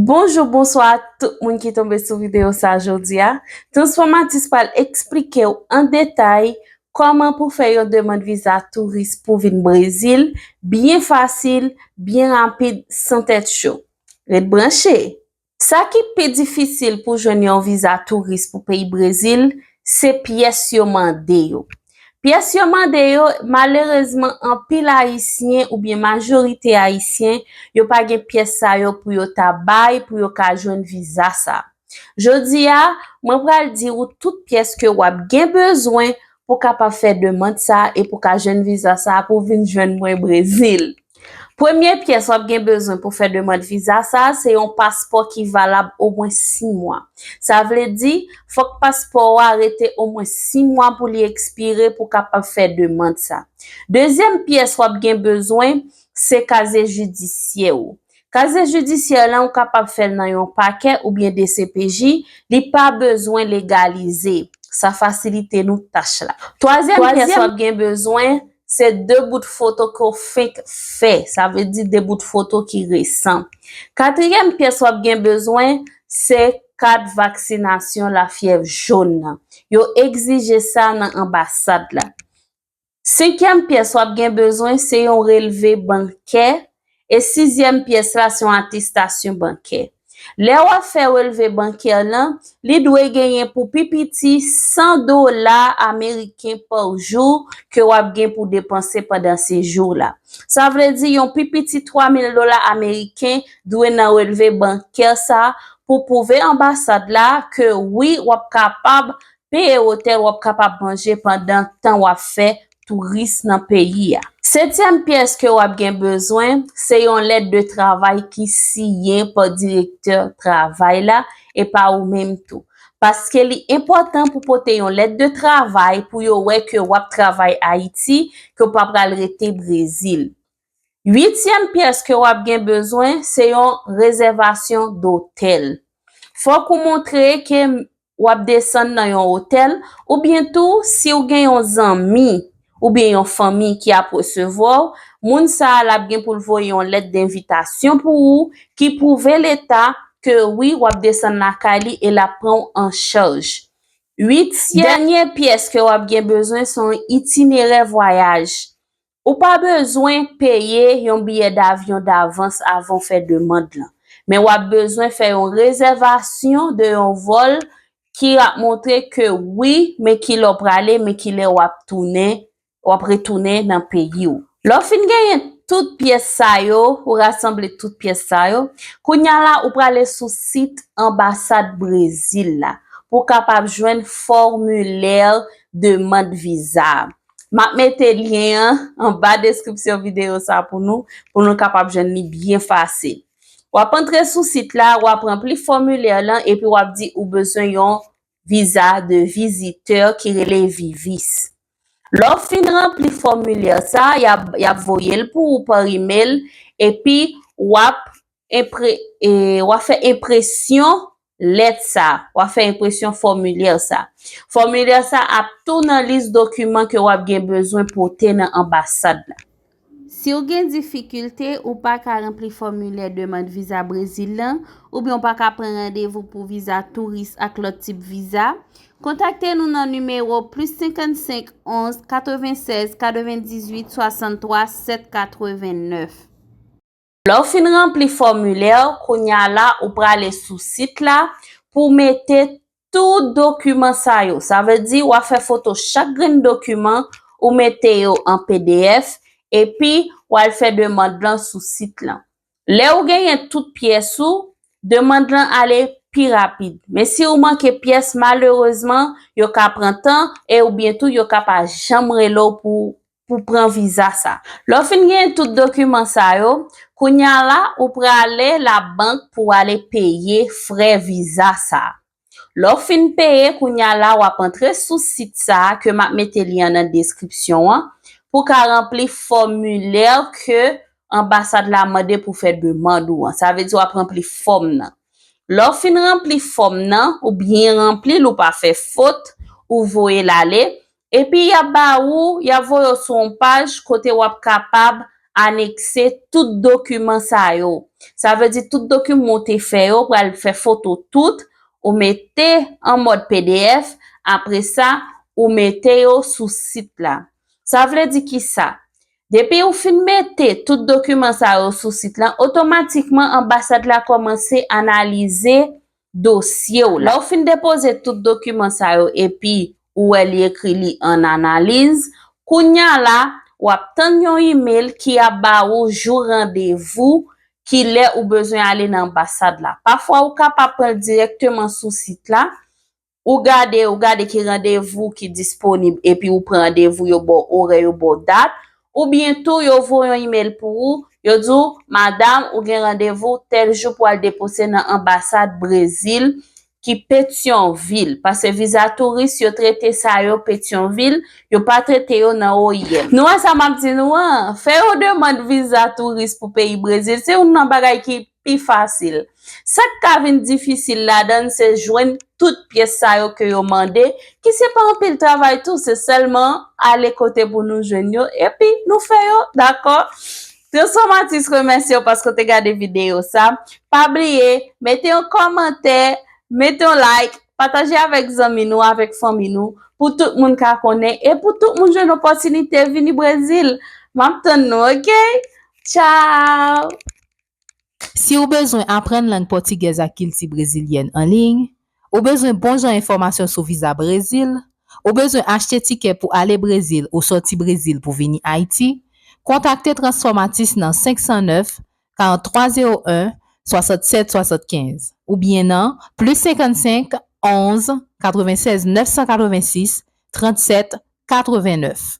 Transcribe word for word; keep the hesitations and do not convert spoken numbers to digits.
Bonjou, bonswa a tout moun ki tonbe sou videyo sa jodi a. Transfòmatis pral eksplike w an detay kòman pou fè yon demann viza touris pou vin Brezil, byen fasil, byen rapid, san tèt cho. Ret branche! Sa ki pi difisil pou jwenn yon viza touris pou peyi Brezil, se pyès yo mande yo. Pyès yo mande yo, malerezman, anpil Ayisyen oubyen majorite Ayisyen, yo pa gen pyès sa yo pou yo ta bay pou yo ka jwenn viza sa. Jodi a, mwen pral di ou tout pyès ke w ap gen bezwen pou kapab fè demann sa e pou ka jwenn viza sa pou vin jwenn mwen Brezil. Premye pyès w ap gen bezwen pou fè demann viza sa, se yon paspò ki valab omwen sis mwa. Sa vle di, fòk paspò w a rete omwen sis mwa pou li ekspire pou kapab fè demann sa. Dezyèm pyès w ap gen bezwen, se kazye jidisyè ou. Kazye jidisyè lan, ou kapab fè l nan yon pakè oubyen D C P J, li pa bezwen legalize. Sa fasilite nou tach la. Twazyèm pyès w ap gen bezwen, se de bout foto ke w fenk fè. Sa vle di de bout foto ki resan. Katriyèm pyès w ap gen bezwen, se kat vaksinasyon lafyèv jòn nan. Yo egzije sa nan anbasad la. Senkyèm pyès w ap gen bezwen, se yon relve bankè. E sizyèm pyès la, se yon atestasyon bankè. Lè w ap fè relve bankè lan, li dwe genyen pou pi piti san dola ameriken pa jou ke w ap gen pou depanse pandan sejou la. Sa vle di yon pi piti twa mil dola ameriken dwe nan relve bankè sa pou pwouve anbasad la ke wi, w ap kapab peye otèl, w ap kapab manje pandan tan w ap fè touris nan peyi a. Setyèm pyès ke w ap gen bezwen, se yon lèt de travay ki siyen pa direktè travay la e pa ou menm tou. Paske li enpòtan pou pote yon lèt de travay pou yo wè ke w ap travay Ayiti, ke w pa pral rete Brezil. Uityèm pyès ke w ap gen bezwen, se yon rezèvasyon dotèl. Fòk ou montre ke w ap desann nan yon otèl, oubyen tou, si w gen yon zanmi oubyen yon fanmi ki ap resevwa w, moun sa a l ap gen pou l voye yon lèt denvitasyon pou ou ki pwouve leta ke wi, w ap desann lakay li e l ap pran w an chaj. Uityèm, dènye pyès ke w ap gen bezwen se yon itinerè vwayaj. Ou pa bezwen peye yon biyè davyon davans avan w fè demann lan, men w ap bezwen fè yon rezèvasyon de yon vòl ki ap montre ke wi, men kilè w prale, men kilè w ap tounen, w ap retounen nan peyi w. Lè w fin genyen tout pyès sa yo, ou rasanble tout pyès sa yo, kounye a la, ou prale sou sit anbasad Brezil la pou w kapab jwenn fòmilè demann viza a. M ap mete lyen an anba deskripsyon videyo sa pou nou, pou nou kapab jwenn li byen fasil. W ap antre sou sit la, w ap ranpli fòmilè lan, epi w ap di ou bezwen yon viza de vizitè ki rele Vivis. Lè w fin ranpli fòmilè sa, y ap, y ap voye l pou ou pa imèl, epi w ap enpre-, e, w ap fè enpresyon lèt sa, w ap fè enpresyon fòmilè sa. Fòmilè sa ap tou nan lis dokiman ke w ap gen bezwen pote nan anbasad la. Si w gen difikilte, ou pa ka ranpli fòmilè demann viza Brezil lan, oubyen w pa ka pran randevou pou viza touris ak lòt tip viza, kontakte nou nan nimewo plis senkannsenk onz katrevennsèz katrevendizuit swasanntwa sèt katrevennnèf. Lè w fin ranpli fòmilè, kounye a la, ou prale sou sit la pou w mete tout dokiman sa yo. Sa vle di, w ap fè foto chak grenn dokiman, ou mete yo an P D F, epi w al fè demann lan sou sit lan. Lè ou genyen tout pyès ou, demann lan ale pi rapid. Men si ou manke pyès, malerezman, yo ka pran tan e oubyen tou yo ka pa janm rele w pou, pou pran viza sa. Lè w fin genyen tout dokiman sa yo, kounye a la, ou prale labank pou w ale peye frè viza sa. Lè w fin peye, kounye a la, w ap antre sou sit sa a ke m ap mete lyen an nan deskripsyon an pou w ka ranpli fòmilè ke anbasad la mande pou fè demann ou an. Sa vle di w ap ranpli fòm nan. Lè w fin ranpli fòm nan, ou byen ranpli l, ou pa fè fot, ou voye l ale, epi y ap ba ou, y ap voye w sou yon paj kote w ap kapab anekse tout dokiman sa yo. Sa vle di tout dokiman ou te fè yo, pral fè foto tout, ou mete an mòd P D F, apre sa, ou mete yo sou sit la. Sa vle di ki sa? Depi ou fin mete tout dokiman sa yo sou sit lan, otomatikman anbasad la kòmanse analize dosye w la. Lè w fin depoze tout dokiman sa yo epi ou wè li ekri li an analiz, kounya la, w ap tann yon imèl ki ap ba ou jou randevou, ki lè ou bezwen ale nan anbasad la. Pafwa, ou kapab pran l dirèkteman sou sit la, ou gade, ou gade ki randevou ki disponib, epi ou pran randevou, yo ba w orè, yo ba w dat, oubyen tou, yo voye yon imèl pou ou, yo di w, "Madanm, ou gen randevou tèl jou pou al depoze nan anbasad Brezil ki Petyonvil," paske viza touris, yo trete sa yo Petyonvil, yo pa trete yo nan O I M. Nou wè sa m ap di nou an? Fè yon demann viza touris pou peyi Brezil, se youn nan bagay ki pi fasil. Sa k ka vin difisil ladan l, se jwenn tout pyès sa yo ke yo mande, ki se pa anpil travay tou, se sèlman ale kote pou nou jwenn yo, epi nou fè yo, dakò? Transfòmatis remèsye w paske w te gade videyo sa. Pa bliye, mete yon kòmantè, mete yon like, pataje avèk zanmi nou, avèk fanmi nou, pou tout moun ka konnen, e pou tout moun jwenn opòtinite vini Brezil. M ap tann nou, oke? Tchao! Si w bezwen aprann lang pòtigèz ak kilti brezilyèn an liy, ou bezwen bon jan enfòmasyon sou viza Brezil, ou bezwen achte tikè pou ale Brezil ou sòti Brezil pou vini Ayiti, kontakte Transfòmatis nan senk san nèf, karant twa zewo en, swasannsèt swasannkenz oubyen nan plis senkannsenk, onz, katrevennsèz, nèf san katrevensis, trannsèt, katrevennnèf.